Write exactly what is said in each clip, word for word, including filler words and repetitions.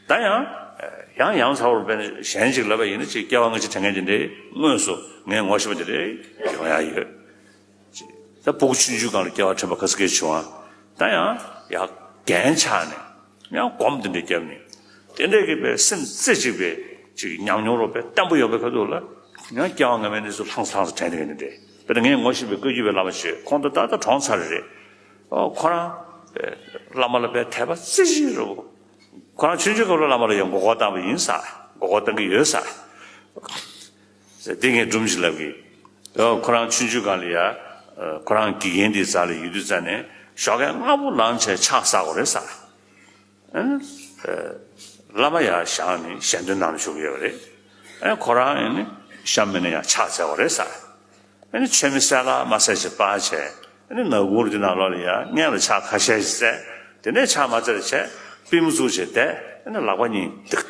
ད་ཡང་ཡང་ཡང་ཚ་བོར་དཔེར་ན་གཞན་ཅིག་ལབ་པ་ཡིན་ན་ཅིག་སྐྱེ་བ་སྔ་ཕྱི་དྲན་མཁན་དེ་འདྲའི་དངོས་སུ་ངས་ངོ་ཤེས་པ་དེ་འདྲའི་ཡོང་ཡ་ཡོད། ད་སྤུ་གུ་ཆུང་ཆུང་སྒང་ལ་སྐྱེ་བ་དྲན་པ་ག་ཚོད་སྐད་བྱུང་བ། ད་ཡང་ཡ་རྒན་ཆགས་ནས་ཡང་སྒོམ་དེ་འདྲའི་བརྒྱབ་ནས་དེ་འདྲའི་གི་པའི་སེམས་རྩེ་གཅིག་པའི་ཅིག་ཉམས་མྱོང་རོགས་པའི་བརྟན་པོ་ཡོད་པའི་ཁ་ཐུག་ལ་ཡང་སྐྱེ་བ་སྔ་མའི་གནས་ཚུལ་ལྷང་ལྷང་དུ་དྲན་བསྡད་མཁན་དེ་འདྲའི། དཔེར་ན་ངས་ངོ་ཤེས་པའི་བཀའ་བརྒྱུད་པའི་བླ་མ་ཞིག་ཡོད། ཁོང་ད་ད་ལྟ་གྲོངས་ཚར་རེད། ཨོ་ཁོ་རང་བླ་མ་ལ་དཔེ་དད་པ་རྩེ་གཅིག་རེད། ཁོ་རང་ཆུང་ཆུང་སྐབས་ལ་བླ་མ་ལ་ཡང་མགོ་སྐོར་བཏང་བ་ཡིན་ས། མགོ་སྐོར་བཏང་གི་ཡོད་ས། ཟེར་འདི་ངས་སྒྲུང་ཞིག་ལབ་གི། ཨོ་ཁོ་རང་ཆུང་ཆུང་སྒང་ལ་ཡ། ཁོ་རང་དགེ་རྒན་དེའི་རྩ་ལ་ཡོད་དུས་རྩ་ནས་ཞོགས་ཀས་སྔ་པོ་ལངས་བྱས་ཕྱག་བསགས་དགོས་རེད་ས། ཨ་ནི། བླ་མ་ཡར་བཞེངས་ནས་ཞལ་འདོན་གནང་ནས་བཞུགས་ཡོད་པ་རེད། ཨ་ཁོ་རང་ཡིན་ནི་གཤམ་མེད་ནས་ཡར་ཕྱག་འཚལ་བ་རེད་ས། ཨ་ནི་མཆོད་མེ་གསལ་ལ་མ་གསལ་ཞིག་སྤར་བྱས། ཨ་ནི་ནག་ཁུང་དེ་ནང་ལོགས་ལ་ཡར་སྔོན་ལ་ཕྱག་ཁ་ཤས་ཤིག་བཙལ། དེ་ནས་ཕྱག་མ་བཙལ་བྱས་པུས་མོ་བཙུགས་བྱས་བསྡད། ཨ་ནི་ལག་པ་གཉིས་ཏིག་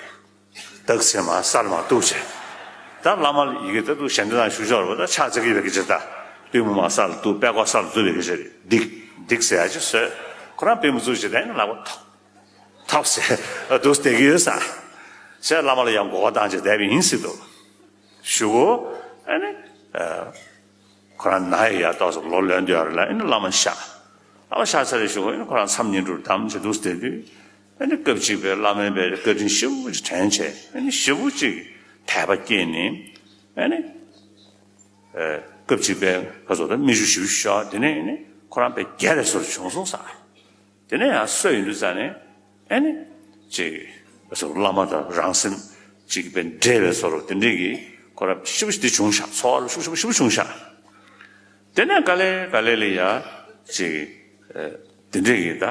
ཏག་ཚེ་མ་ས་ལ་མ་གཏུགས་བྱས། ད་བླ་མ་ལ་ཡི་གེ་ད་གཏུགས་ཞལ་འདོན་དང་བཞུགས་ཤོག་རེད་པ། ད་ཕྱག་འཚལ་གྱི་ཡོད་པའི་སྐད་ཆ། ད་པུས་མོ་མ་ས་ལ་གཏུགས། པད་ཀོ་ས་ལ་གཏུགས་པའི་སྐད་ཆ་རེད། འདིག་འདིག་ཟེར་ཡ་ཅིག་བཟོས། ཁོ་རང་པུས་མོ་བཙུགས་བྱས་བསྡད། ཨ་ནི་ལག་པ་ཐོག་ཐབས་ཟེར་འདུག་བསྡད་ཀྱི་ཡོད་ས། ཟེར་བླ་མ་ལ་ཡང་མགོ་སྐོར་བཏང་བྱས་བསྡད་པ་ཡིན་སྲིད་དོ། གཞུག་གུ་ཨ་ནི། ཁོ་རང་ན་ཡི་ཡ་ཏོག་ཙམ་ལོ་ལོན་དུས་ཡར་ལ་ཨ་ནི་བླ་མ་གཤེགས། བླ་མ་གཤེགས་ཚར་རེ་གཞུག་གུ་ཨ་ནི་ཁོ་རང་མཚམས་བསྙེན་སྒྲུབ་བསྡམས་བྱས་འདུག་བསྡད་དུས། ཨ་ནི་སྐབས་གཅིག་པའི་བླ་མའི་པའི་བཀའ་དྲིན་ཞེ་པོ་ཅིག་དྲན་བྱས། ཨ་ནི་ཞེ་པོ་ཅིག་དད་པ་སྐྱེས་ནས། ཨ་ནི། སྐབས་གཅིག་པའི་ཁ་སོ་ད་མིག་ཆུ་ཞེ་པོ་ཤོར། དེ་ནས་ཨ་ནི་ཁོ་རང་དཔེ་རྒྱལ་བའི་བཟོ་འདྲ་བྱུང་སོང་ས། དེ་ནས་ཡང་སོས་ཡོང་དུས་ཙ་ནས་ཨ་ནི་ཅིག་བླ་མ་དང་རང་སེམས་ཅིག་དཔེ་འདྲེས་པའི་བཟོ་འདྲ་དེ་འདྲས་ཀྱི་ཁོ་རང་ཞེ་པོ་ཞིག་དེ་བྱུང་ཤག་ཚོར་བ་ཞེ་པོ་ཞེ་པོ་བྱུང་ཤག་དེ་ནས་ག་ལེ་ག་ལེ་ལ་ཡ་ཅིག་དེ་འདྲས་ཀྱི་ད་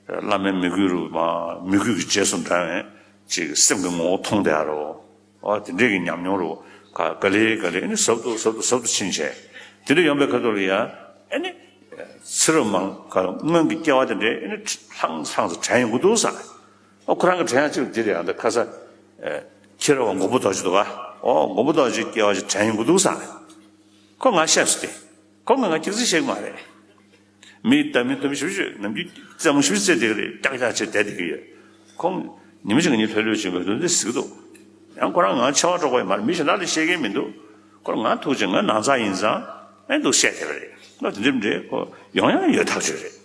བླ་མའི་མོས་གུས་རུ་མ་མོས་གུས་ཀྱི་རྗེས་སུ་འབྲང་བའི་ཅིག་སེམས་ཀྱི་ངོ་བོ་མཐོང་བསྡད་རོ། ཨོ་དེ་འདྲས་ཀྱི་ཉམས་མྱོང་རུ་ག་ག་ལེ་ག་ལེ་ཨ་ནི་ཟབ་ཏུ་ཟབ་ཏུ་ཟབ་ཏུ་ཕྱིན་བྱས། དེ་འདྲ་ཡོང་པའི་ཁ་ཐུག་ལ་ཡ་ཨ་ནི་ཚེ་རབས་མང་ག་སྔོན་གྱི་སྐྱེ་བ་དེ་འདྲས་ཨ་ནི་ལྷང་ལྷང་དུ་དྲན་ཡོང་གི་འདུག་ས། ཨོ་ཁོ་རང་གི་དྲན་ཡག་ཅིག་འདི་རེད། ཨ་ད་ཁ་ས་ཁྱི་ར་བ་མགོན་པོ་རྡོ་རྗེ་འདུག་ག་ཨོ་མགོན་པོ་རྡོ་རྗེ་སྐྱེ་བ་ཅིག་དྲན་ཡོང་གི་འདུག་ས། ཁོ་ང་ཤེས་སོ་སྟེ། ཁོ་ང་ང་སྐྱག་རྫུན་བཤད་གི་མ་རེད། མི་ད་མི་ད་མི་ཞུ་ཞུ་ནམ་རྒྱུན་རྩེད་མོ་ཞུ་རྩེད་བསྡད་གི་རེད། ཀྱག་ཀྱག་བྱས་བསྡད་བསྡད་གི་ཡོད། ཁོང་ཉི་མ་ཞིག་ངེད་གཉིས་ལྷོད་ལྷོད་བྱེད་དགོས་འདུག་འདི་ཟེར་གི་འདུག་ཡང་ཁོ་རང་ང་ཆེ་བ་སྒྲོག་པ་ཡིན་མ་རེད། མི་གཞན་དག་ལ་བཤད་མཁན་མི་འདུག་ཁོ་རང་ང་ཐུག་ཅིང་ང་ནང་ཚགས་ཡིན་ཙང་ཨེ་འདུག་བཤད་བསྡད་པ་རེད། ལོ་དེ་འདྲ་མི་འདྲ་ཁོ་ཡོང་ཡང་ཡོད་ཐག་ཆོད་རེད།